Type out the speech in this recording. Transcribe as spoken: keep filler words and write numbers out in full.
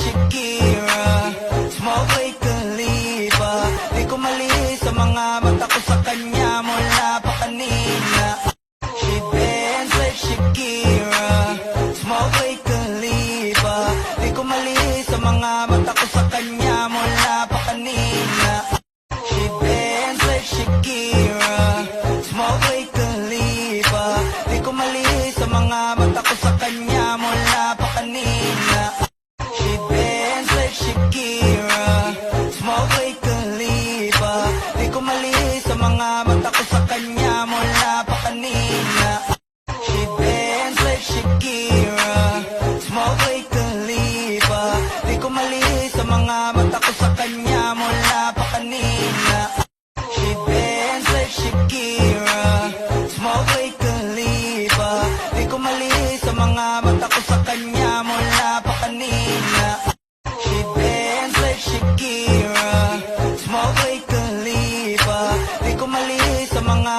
Shakira, smoke like Khalifa. Di ko mali sa mga mata ko sa kanya mula pa kanina. She dance like Shakira, smoke like Khalifa. Di ko mali sa mga mata ko sa kanya mula pa kanina. She dance like Shakira, smoke like Khalifa. Di ko mali sa mga mata ko sa kanya mula pa kanina. She dance like Shakira, smoke like Khalifa. Di ko mali sa mga mata ko sa kanya mula pa kanina. She dance like Shakira, smoke like Khalifa. Di ko mali sa mga mata ko sa kanya mula pa kanina. She dance like Shakira, smoke like Khalifa. Di ko mali sa mga mata ko sa kanya mula pa kanina. She dance like Shakira, smoke like Khalifa. Di ko mali sa mga